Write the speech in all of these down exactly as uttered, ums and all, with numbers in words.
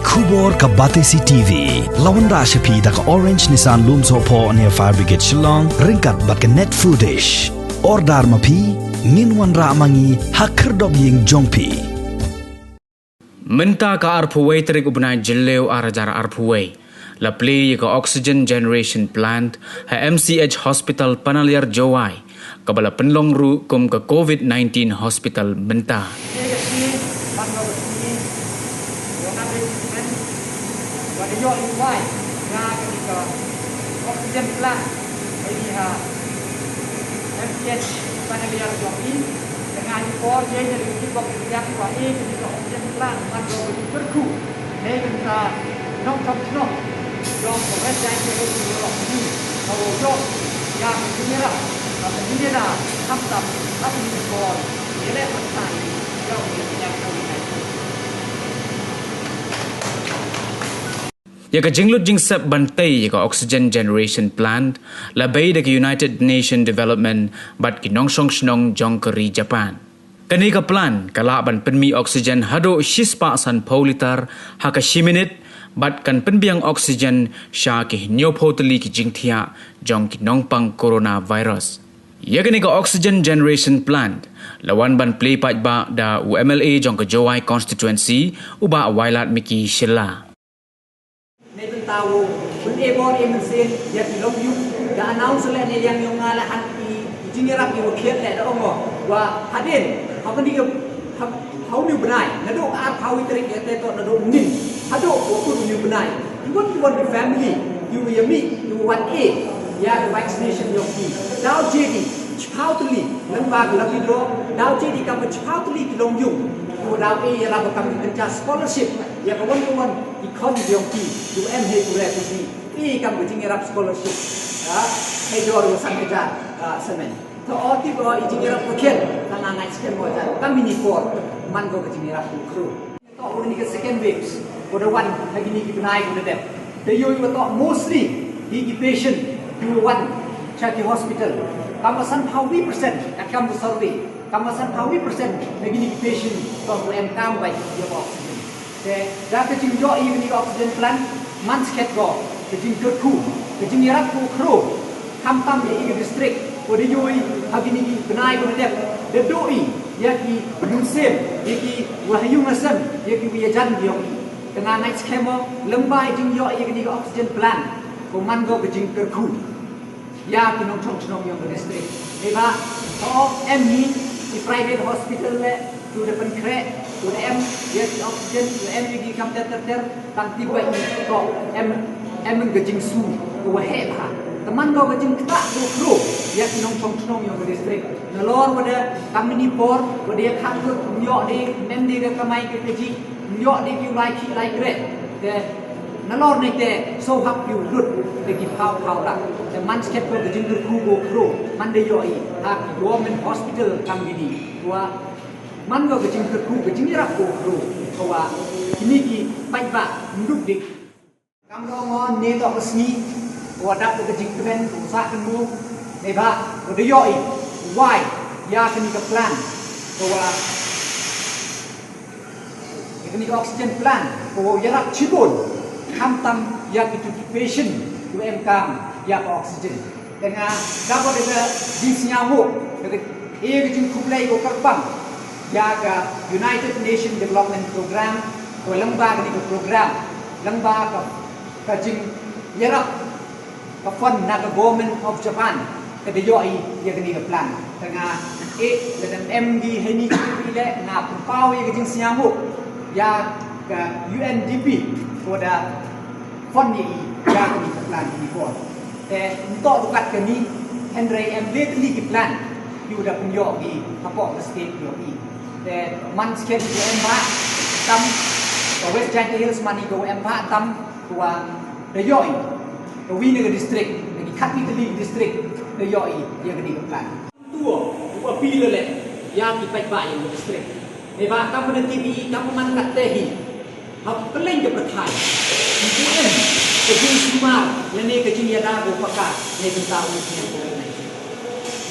Khubor ka Batesi T V la wanrah sha phi da ka Orange Nissan Lumsohphoh near Fire Brigade Shillong, ryngkat bad ka Net Foodish. Order ma phi, ngin wanrah ma ngi ha khyrdop ïing jong phi. Mynta ka arphew wei tarik u bnai Jylliew ar hajar arphew wei, la plie ïa ka Oxygen Generation Plant ha M C H Hospital Panaliar Jowai, kaba la pynlong ruh kum ka COVID nineteen Hospital mynta. Oxygen plant, ïa ki ha M C H Panaliar jong i, tang ha ki por ïa ki bok ïa ki ba i ki oxygen plant, man ko ki kyrkhu ne ka nongchong chnong jong ka West Jaintia Hills Development Community ka wa jong ïa ki jingïarap ka jingïada khamtam ha ki por ïa leh pyrthai jong ki ïa ka. Ïa ka jinglut jingsep ban tei ïa ka Oxygen Generation Plant la bei da ka United Nation Development bad ki nongshong shnong jong ka ri Japan. Kane ka plant ka lah ban pynmih oxygen haduh shispah sanphew litar ha ka shi minit, bad kan pynbiang oxygen sha ki hynñiewphew tylli ki jingthiah jong ki nongpang coronavirus. Ïa kane ka Oxygen Generation Plant la wan ban plie paidbah da u M L A jong ka Jowai Constituency, u Bah Wailadmiki Shylla. Nei bynta u, bun e bor e mynsiem ïa ki long ïung, da announce leh ne ïa ngi ong nga la han i jingïarap i wa khiat leh da ong wa hadien ha bani ka ha u ni bnai, naduh ar phawi tarik ïa te to naduh nin haduh u ni bnai, i wan i wan ki family i wa ïa mi i wa wan e ïa ka vaccination yong ki. Daw jedi chiphaw tylli, nang ba ka lucky draw, daw jedi kam ba chiphaw tylli ki long ïung i wa daw e ïa la ba kam ki kynja scholarship ïa ka wan ka wan i khon yong ki, du em hei kure ki ki i kam ka jingïarap scholarship. Ha, hei dor wa san hajar, ha, semen. To o ti ko i jingïarap ka khian, ka nga ngai skem wa jar, kam ini por, man ko ka jingïarap ku kru. To u ni ka second waves, ko da wan ha kini ki bnai ko da dep. Da ïohi wa to mostly hi ki patient ki wa wan cha ki hospital. Kam wa san phaw wi percent, ka kam ka survey. Kam wa san phaw wi percent na kini ki patient ko ko em kam bai ïa ka oxygen. Te da ka jingïoh ïa kini ka oxygen plant man skhet ko ka jingkyrkhu, ka jingïarap ko khro. Khamtam ïa i ka district, ko da ïohi ha kini ki bnai ko da dep, da duh i ïa ki mynsiem, ïa ki wa ha ïung ha sem, ïa ki wa ïajan ïong i. Te nga ngeit skhem o, lyngba i jingïoh ïa kini ka oxygen plant, ko man ko ka jingkyrkhu ïa ki nongchong chnong ïong ka district. Neibhah to em hi i private hospital le, tu da pynkhreh, tu da em ïa ki oxygen, tu da em ïa ki kam ter ter ter, tang tip ba i to em, em ka jingsu ka wa heh bha. Te man ko ka jingktah ko khro ïa ki nongchong chnong ïong ka district. Nalor wa da kam ini por wa da ïa khang lut, ym ïoh de, ym em de ka kamai ka kajih, ym ïoh de ki u lai khih lai kreh. Te nalor ne te shu hap ïa u lut da ki phaw phaw lak. Te man skhem ko ka jingkyrkhu ko khro man da ïoh i ha ki government hospital kam kini. Wa man ko ka jingkyrkhu, ka jingïarap ko khro, ko wa kini ki paidbah ym duk dik. Kam long o ne to ka sngi ko wa dap ka jingkmen ko sa kan mu. Neibhah ko da ïoh i wai ïa kini ka plant ko wa ïa kini ka oxygen plant ko wa ïarap chibun, khamtam ïa ki tu ki patient ki wa em kam ïa ka oxygen. Te nga dap da ka jingsngew ho, da ka e ka jingkhublei ko kyrpang ïa ka United Nation Development Program, ko lyngba kini ka program, lyngba ka ka jingïarap ka fund na ka Government of Japan, ka da ïoh i ïa kani ka plant. Te nga e, lada em ngi heini ki le nga pynpaw ïa ka jingsngew ho ïa ka U N D P, ko da fund ïa i ïa kani ka plant ini por. Te nto dukat kani, hynrei em le tylli ki plant ïa u da pynïoh i hapoh ka state ïoh i. Te man skhem ko em ba tam, ka West Jaintia Hills mani ko em ba tam, ko wa da ïoh i, ka wi na ka district, na ki khatwi tylli ki district, da ïoh i ïa kani ka plant. Tu u appeal le ïa ki paidbah ïa ka district. Neibhah kam na T V, kam man kat te hi, ha kylleng ka pyrthai, ym pu em ka jingsumar lane ka jingïada ko paka ne bynta u sniang ko.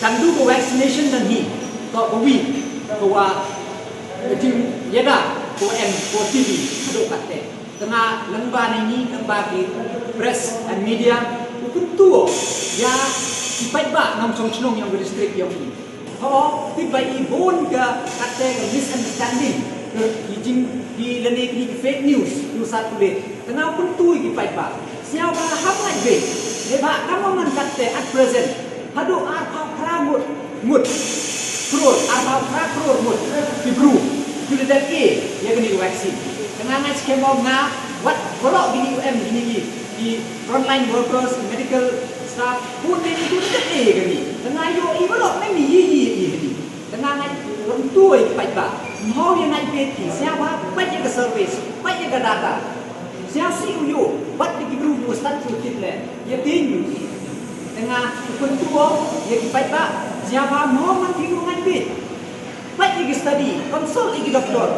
Tang du ko vaccination nan hi, to ko wi, ko wa ka jingïada ko em ko T V haduh kat te. Tang lyngba ïa ngi, lyngba ki press and media, u kyntu ïa ki paidbah nongshong shnong ïong ka district ïong ngi. Ho, tip ba i bun ka kata ka misunderstanding, ki jing, ki lane ki fake news, u sat u bit. Tang u kyntu ïa ki paidbah. Sngewbha hap ngeit beit. Neibhah kumno man kata at present, haduh arphew phra ngut, ngut, klur, arphew phra klur ngut ki bru ki la dep ïa kane ka vaccine. Tang nga ngeit skhem ba nga, wat baroh kine, em, kine ki, ki frontline workers, medical staff, bun ne ki la dep ïa kane. Tang ïohi baroh, mynta ïa, ïa, ïa kane. Tang nga ngeit, kyntu ïa ki paidbah. Mo ïa ngeit beit ki, sngewbha peit ïa ka survey, peit ïa ka data. Sngewsih u ïoh, wat ki bru ba stat u tip leh ïa ki news. Tang u kyntu ïa ki paidbah, sngewbha mo man ki u ngeit beit. Peit ïa ki study, consult ïa ki doktor.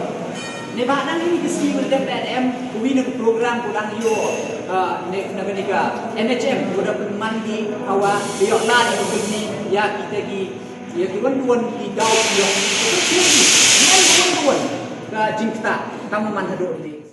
Neibhah nangne ki sngi ba la dep, em, uwei na ki program ba u dang ïoh, ah, na, na kane ka N H M, u da pynman ki hawa, ïoh lad ïa ki, ïa kita ki, ïa ki wan wan ki daw, ïoh ki wan wan ka jingktah, kam man haduh ne.